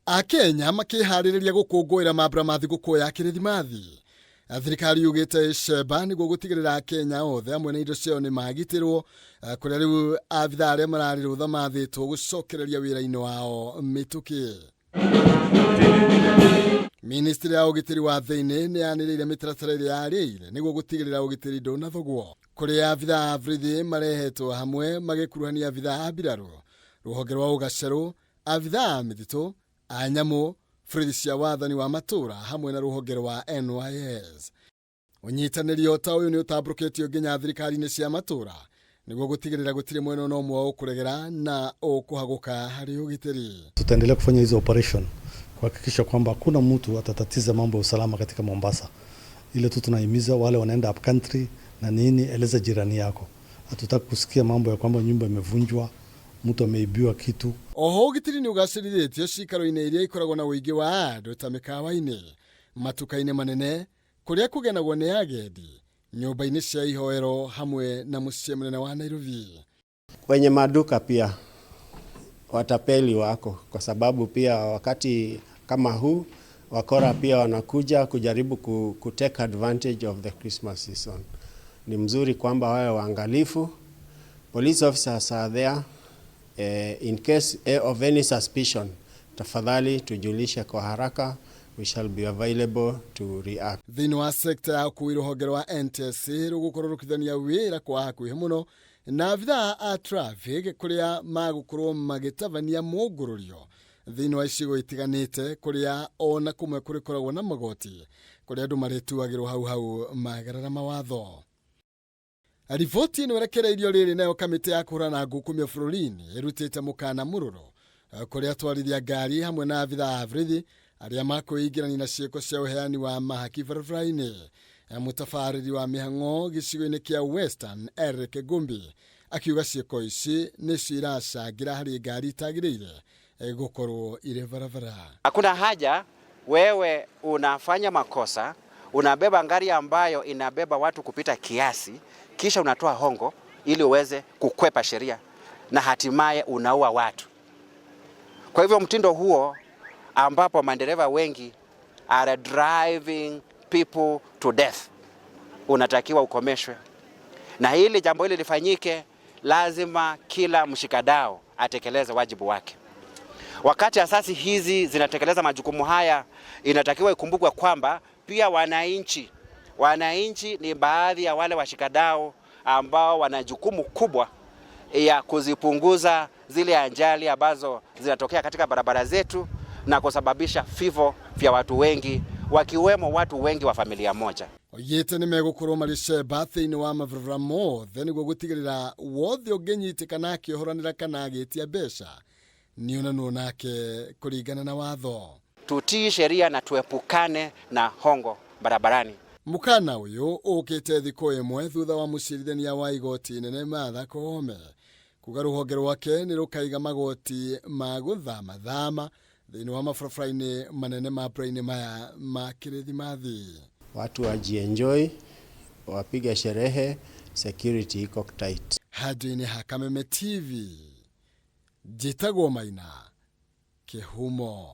Akenya makĩharĩrĩria gũkũngũĩra mambura ma thigũkũ ya kĩrĩthimathi. Thirikari yugĩte ĩcemba nĩguo gũtigĩrĩra Akenya othe hamwe na indo ciao nĩ magitĩrwo, kũrĩa rĩu abithaa arĩa mararĩ rũtha mathĩtwo gũcokereria wĩra-inĩ wao mĩtũkĩ. Ministry ya ũgitĩri wa thĩinĩ nĩ yanĩrĩire mĩtaratara ĩrĩa yarĩire nĩguo gũtigĩrĩra ũgitĩri ndũnathogwo, kũrĩa abithaa a borithi marehetwo hamwe magĩkuruhania abithaa a mbirarũ, rũhonge rwa ũgacerũ, abithaa a mĩtitũ, a nyamũ, borithi cia wathani wa matũũra hamwe na rũhonge rwa NYS. Ũnyitanĩri o ta ũyũ nĩ ũtambũrũkĩtio nginya thirikari-inĩ cia matũũra nĩguo gũtigĩrĩra gũtirĩ mwena ona ũmwe ũkũregera na ũkũhagũka harĩ ũgitĩri. Tutaendelea kufanya hizo operation kuhakikisha kwamba hakuna mtu atatatiza mambo ya usalama katika Mombasa. Ile tu tunahimiza wale wanaenda up country na nini, eleza jirani yako. Hatutaki kusikia mambo ya kwamba nyumba imevunjwa, mtu ameibiwa kitu. Oho ũgitĩri nĩ ũgacĩrithĩtio ciikaro-inĩ iria ikoragwo na ũingĩ wa andũ ta mĩkawa-inĩ, matuka-inĩ manene, kũrĩa kũgenagwo nĩ agendi, nyũmba-inĩ cia ihoero hamwe na mũciĩ mũnene wa Nairobi. Kwenye maduka pia watapeli wako, kwa sababu pia wakati kama huu wakora pia wanakuja kujaribu ku take advantage of the Christmas season. Ni mzuri kwamba wawe waangalifu. Police officers are there in case of any suspicion, tafadhali tujulishe kwa haraka, we shall be available to react. Thĩinĩ wa sekta ya ũkui, rũhonge rwa NTSA rũgũkorwo rũkithania wĩra kwa hakuhĩ mũno na abithaa a traffic, kũrĩa magũkorwo magĩtabania mũngũrũrio thĩinĩ wa icigo itiganĩte, kũrĩa ona kũmwe kũrĩkoragwo na magoti kũrĩa andũ marĩtuagĩrwo hau hau magerera mawatho. Riboti ĩno ĩrekereirio rĩrĩ nayo kamĩtĩ ya kũhũrana ngukumio bũrũri-inĩ ĩrutĩte mũkana mũrũrũ kũrĩa atwarithia ngari hamwe na abithaa a borithi arĩa makwĩingĩrania na ciĩko cia ũheani wa mahaki barabara-inĩ. Mũtabarĩri wa mĩhang'o gĩcigo-inĩ kĩa Western, Eric Gumbi, akiuga ciĩko ici nĩcio iracangĩra harĩ ngari itagĩrĩire gũkorwo irĩ barabara. Hakuna haja wewe unafanya makosa, unabeba ngari ambayo inabeba watu kupita kiasi, kisha unatoa hongo ili uweze kukwepa sheria na hatimaye unaua watu. Kwa hivyo mtindo huo ambapo madereva wengi are driving people to death unatakiwa ukomeshwe, na hili jambo hili lifanyike, lazima kila mshikadau atekeleze wajibu wake. Wakati asasi hizi zinatekeleza majukumu haya, inatakiwa ikumbukwe kwamba pia wananchi ni baadhi ya wale washikadau ambao wana jukumu kubwa ya kuzipunguza zile ajali ambazo zinatokea katika barabara zetu na kusababisha vifo vya watu wengi, wakiwemo watu wengi wa familia moja. Oigĩte nĩ megũkorwo marĩ cemba thĩinĩ wa mabarabara mothe nĩguo gũtigĩrĩra wothe ũngĩnyitĩkana akĩohoranĩra kana agĩtia mbeca nĩonanwo nake kũringana na watho. Tutii sheria na tuepukane na hongo barabarani. Mũkana ũyũ ũkĩte thikũ ĩmwe thutha wa mũcirithania wa igoti inene Martha Koome kuga rũhonge rwake nĩ rũkaiga magoti ma gũthamathama thĩinĩ wa mabarabara-inĩ manene mambura-inĩ maya ma kĩrĩthimathi. Watu wajienjoy, wapige sherehe, security iko tight. Handũ-inĩ ha Kameme TV, njĩtagwo Maina Kĩhumo.